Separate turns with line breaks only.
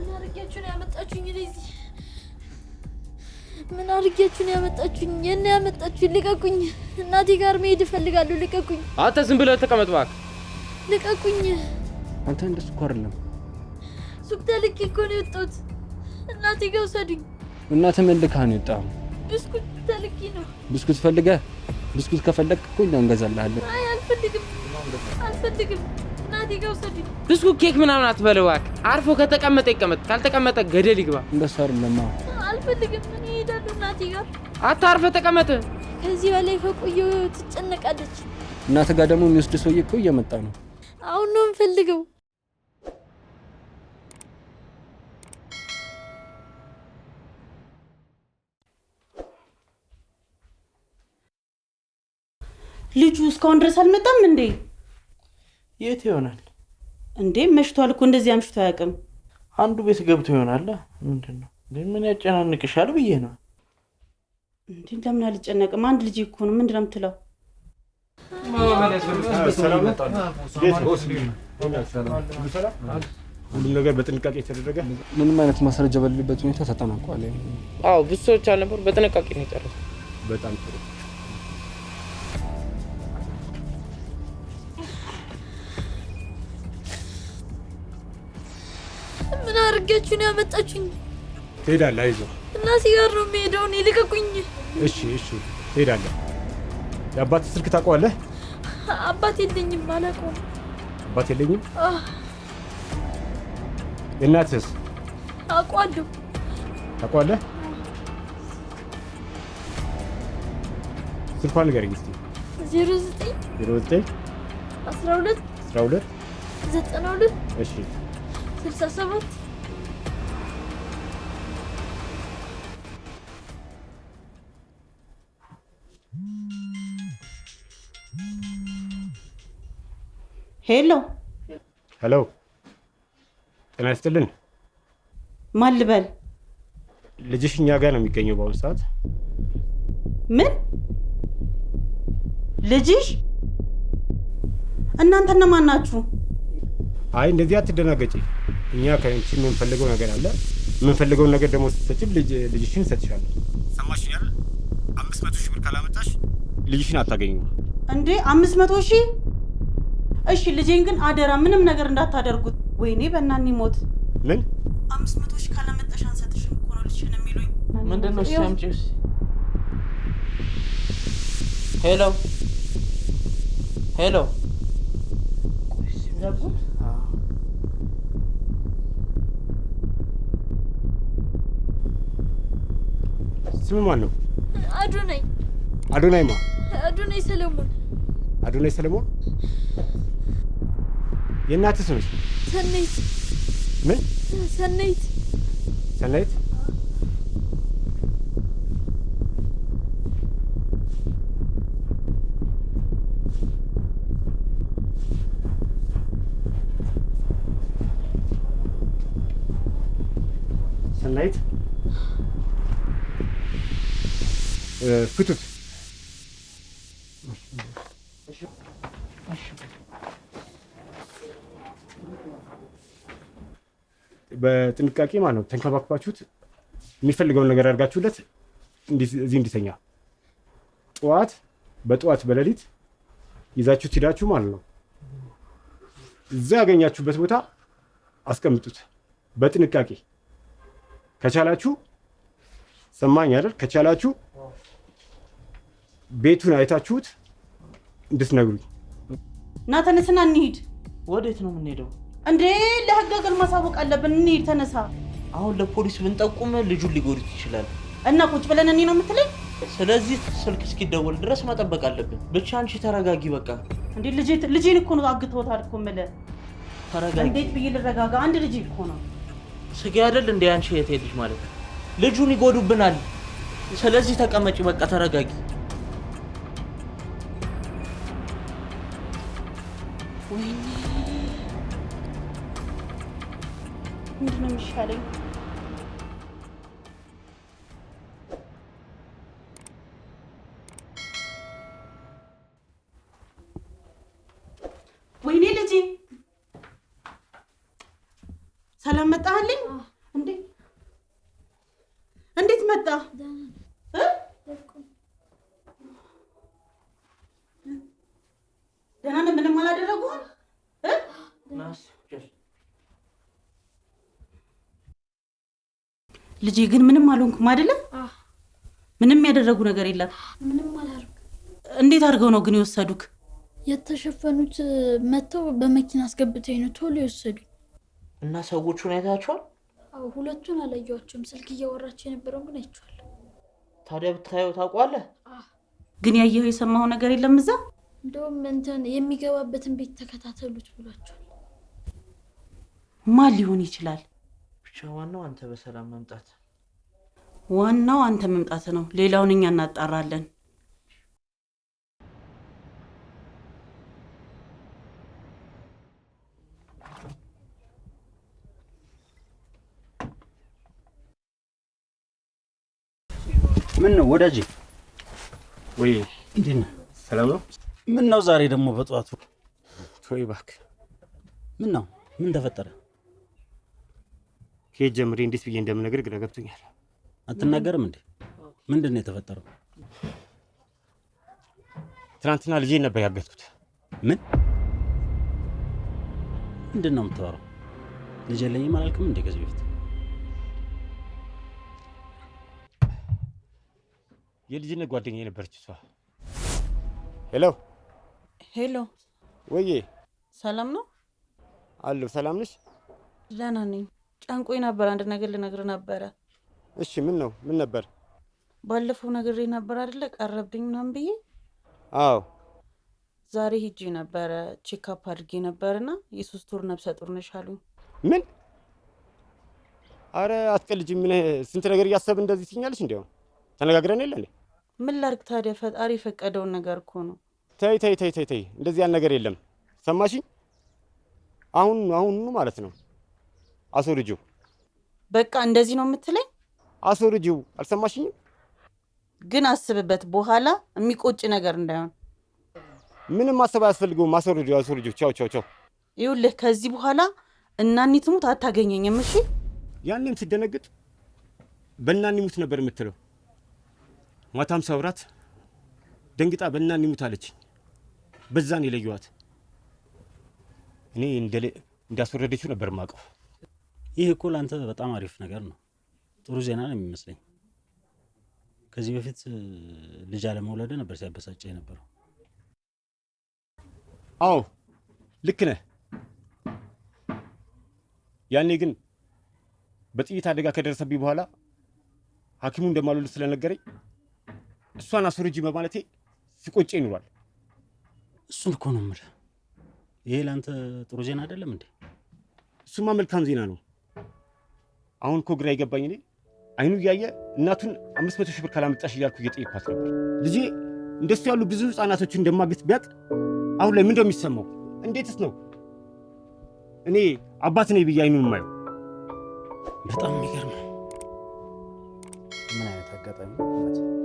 ምን አድርጊያችሁ ነው ያመጣችሁኝ? እዚህ ምን አድርጊያችሁ ነው ያመጣችሁኝ? የት ነው ያመጣችሁኝ? ልቀቁኝ! እናቴ ጋር መሄድ እፈልጋለሁ። ልቀቁኝ!
አንተ ዝም ብለህ ተቀመጥ እባክህ።
ልቀቁኝ!
አንተ እንደሱ እኮ አይደለም።
ሱቅ ተልኬ እኮ ነው የወጣሁት። እናቴ ጋር ውሰዱኝ።
እናትህ ምን ልካህ ነው የወጣኸው?
ብስኩት ተልኬ ነው።
ብስኩት ፈልገህ? ብስኩት ከፈለግክ እኮ እኛ እንገዛልሃለን።
አይ አልፈልግም፣ አልፈልግም። እናቴ ጋር ውሰዱኝ።
ብስኩት ኬክ ምናምን አትበለው እባክህ። አርፎ ከተቀመጠ ይቀመጥ፣ ካልተቀመጠ ገደል ይግባ።
እንደሱ አይደለም።
አልፈልግም። እኔ እሄዳለሁ እናቴ ጋር።
አታርፈህ ተቀመጥ።
ከዚህ በላይ ከቆየሁ ትጨነቃለች።
እናትህ ጋር ደግሞ የሚወስድ ሰውዬ እኮ እየመጣ ነው።
አሁን ነው የምፈልገው።
ልጁ እስካሁን ድረስ አልመጣም እንዴ?
የት ይሆናል
እንዴ? መሽቷል እኮ፣ እንደዚህ አምሽቶ አያውቅም።
አንዱ ቤት ገብቶ ይሆናል። ምንድን ነው ምን ያጨናንቅሻል ብዬ ነው።
እንዴ ለምን አልጨነቅም? አንድ ልጅ እኮ ነው። ምንድን ነው የምትለው?
ሁሉም ነገር በጥንቃቄ የተደረገ
ምንም አይነት ማስረጃ በሌለበት ሁኔታ ተጠናቋል።
አዎ ብዙ ሰዎች አልነበሩ፣ በጥንቃቄ ነው የጨረሱት።
በጣም ጥሩ።
ምን አድርጊያችሁ ነው ያመጣችሁኝ?
ትሄዳለህ፣ አይዞህ።
እናቴ ጋር ነው የምሄደው እኔ። ልቀቁኝ!
እሺ፣ እሺ፣ ትሄዳለህ። የአባትህ ስልክ ታውቀዋለህ?
አባት የለኝም፣ አላውቀውም።
አባት የለኝም። የእናትህስ?
አውቀዋለሁ።
ታውቀዋለህ? ስልኳን ንገረኝ እስኪ።
09
09
12
12
92
እሺ
67።
ሄሎ
ሄሎ፣ ጤና ይስጥልን።
ማን ልበል?
ልጅሽ እኛ ጋር ነው የሚገኘው በአሁኑ ሰዓት።
ምን ልጅሽ? እናንተ እነማን ናችሁ?
አይ እንደዚህ አትደናገጪ። እኛ ከአንቺ የምንፈልገው ነገር አለ። የምንፈልገውን ነገር ደግሞ ስትሰጪን ልጅሽን እሰጥሻለሁ። ሰማሽኝ አይደል? 500 ሺህ ብር ካላመጣሽ ልጅሽን አታገኚም።
እንዴ 500 ሺህ? እሺ ልጄን ግን አደራ ምንም ነገር እንዳታደርጉት። ወይኔ በእናኒ ሞት።
ምን
500 ሺህ ካላመጣሽ አንሰጥሽም እኮ ነው ልጅሽን የሚሉኝ።
ምንድን ነው? እስኪ አምጪው እስኪ። ሄሎ ሄሎ፣
ዘጉት።
ስም ማን ነው?
አዶናይ።
አዶናይ ማ?
አዶናይ ሰለሞን።
አዶናይ ሰለሞን። የእናትህ ስምስ?
ሰናይት።
ምን?
ሰናይት።
ሰናይት። ሰናይት ፍቱት። በጥንቃቄ ማለት ነው ተንከባክባችሁት የሚፈልገውን ነገር አድርጋችሁለት እዚህ እንዲተኛ ጠዋት በጠዋት በሌሊት ይዛችሁት ሂዳችሁ ማለት ነው እዛ ያገኛችሁበት ቦታ አስቀምጡት በጥንቃቄ። ከቻላችሁ ሰማኝ አይደል? ከቻላችሁ ቤቱን አይታችሁት እንድትነግሩኝ።
እና ተነስና እንሂድ።
ወዴት ነው የምንሄደው?
እንዴ ለህግ አካል ማሳወቅ አለብን። እንሂድ፣ ተነሳ።
አሁን ለፖሊስ ብንጠቁም ልጁን ሊጎዱት ይችላል።
እና ቁጭ ብለን እኔ ነው የምትለኝ?
ስለዚህ ስልክ እስኪደወል ድረስ መጠበቅ አለብን። ብቻ አንቺ ተረጋጊ በቃ።
እንዴ ልጄን እኮ ነው አግተውታል እኮ የምልህ።
ተረጋጊ።
እንዴት ብዬ ልረጋጋ? አንድ ልጅ እኮ ነው።
ስጋ አይደል እንደ አንቺ የት ልጅ ማለት ነው። ልጁን ይጎዱብናል። ስለዚህ ተቀመጪ በቃ ተረጋጊ።
ወይኔ ምንድን ነው የሚሻለኝ? ወይኔ ልጄ ሰላም መጣህልኝ? እ? ደህና ነህ? ምንም አላደረጉህም? እ?
ናስ
ልጄ ግን ምንም አልሆንኩም አይደለ? ምንም ያደረጉ ነገር የለም።
ምንም አላደርግም።
እንዴት አድርገው ነው ግን የወሰዱክ?
የተሸፈኑት መጥተው በመኪና አስገብተው ነው ቶሎ የወሰዱኝ።
እና ሰዎቹን አይታቸዋል?
አዎ፣ ሁለቱን አላየኋቸውም። ስልክ እያወራቸው የነበረውን ግን አይቼዋለሁ።
ታዲያ ብታየው ታውቀዋለህ?
ግን ያየኸው የሰማኸው ነገር የለም እዛ?
እንደውም እንትን የሚገባበትን ቤት ተከታተሉት ብሏቸዋል።
ማን ሊሆን ይችላል?
ብቻ ዋናው አንተ በሰላም መምጣት።
ዋናው አንተ መምጣት ነው። ሌላውን እኛ እናጣራለን።
ምን ነው ወዳጄ?
ወይ
እንዴት ነህ?
ሰላም ነው?
ምን ነው ዛሬ ደግሞ በጠዋቱ?
ተወይ እባክህ።
ምን ነው? ምን ተፈጠረ?
ከየት ጀምሬ እንዴት ብዬ እንደምነግር ግራ ገብቶኛል።
አትናገርም እንዴ? ምንድን ነው የተፈጠረው?
ትናንትና ልጄን ነበር ያገትኩት።
ምን ምንድን ነው የምታወራው? ልጅ የለኝም አላልክም እንዴ ከዚህ በፊት?
የልጅነት ጓደኛ የነበረች እሷ። Hello
Hello፣
ወዬ፣
ሰላም ነው?
አለሁ። ሰላም ነሽ?
ደህና ነኝ። ጨንቆኝ ነበር። አንድ ነገር ልነግርህ ነበረ።
እሺ፣ ምን ነው? ምን ነበር?
ባለፈው ነግሬ ነበር አይደለ? ቀረብኝ ምናምን ብዬ።
አዎ።
ዛሬ ሂጂ ነበረ፣ checkup አድርጌ ነበርና የ3 ወር ነብሰ ጡር ነሽ አሉኝ።
ምን? አረ አትቀልጂ። ምን ስንት ነገር እያሰብን እንደዚህ ትኛለሽ? እንዲያው ተነጋግረን የለ እንዴ?
ምን ላድርግ ታዲያ? ፈጣሪ የፈቀደውን ነገር እኮ ነው።
ተይ ተይ ተይ ተይ ተይ፣ እንደዚህ ያለ ነገር የለም። ሰማሽኝ? አሁን አሁኑኑ ማለት ነው አስወርጂው።
በቃ እንደዚህ ነው የምትለኝ?
አስወርጂው። አልሰማሽኝም?
ግን አስብበት፣ በኋላ የሚቆጭ ነገር እንዳይሆን።
ምንም ማሰብ አያስፈልገውም። አስወርጂው፣ አስወርጂው። ቻው ቻው ቻው።
ይኸውልህ ከዚህ በኋላ እናኒ ትሙት አታገኘኝም። እሺ?
ያኔም ስደነግጥ በእናኒ ሙት ነበር የምትለው። ማታም ሳውራት ደንግጣ በእናኒ ሙት አለችኝ። በዛን የለየኋት። እኔ እንዳስወረደችው ነበር የማውቀው።
ይህ እኮ ለአንተ በጣም አሪፍ ነገር ነው። ጥሩ ዜና ነው የሚመስለኝ። ከዚህ በፊት ልጅ አለመውለድ ነበር ሲያበሳጨ የነበረው።
አዎ ልክ ነህ። ያኔ ግን በጥይት አደጋ ከደረሰብኝ በኋላ ሐኪሙ እንደማልወልድ ስለነገረኝ እሷን አስወርጂ በማለቴ ሲቆጨ ይኑሯል።
እሱን እኮ ነው የምልህ። ይሄ ለአንተ ጥሩ ዜና አይደለም እንዴ?
እሱማ መልካም ዜና ነው። አሁን እኮ ግራ የገባኝ እኔ አይኑ እያየ እናቱን 500,000 ብር ካላመጣሽ እያልኩ እየጠየኳት ነበር። ልጄ እንደሱ ያሉ ብዙ ህጻናቶችን እንደማግት ቢያቅ አሁን ላይ ምን እንደሚሰማው? እንዴትስ ነው እኔ አባት ነኝ ብዬ አይኑን የማየው?
በጣም የሚገርም ነው። ምን አይነት አጋጣሚ ነው?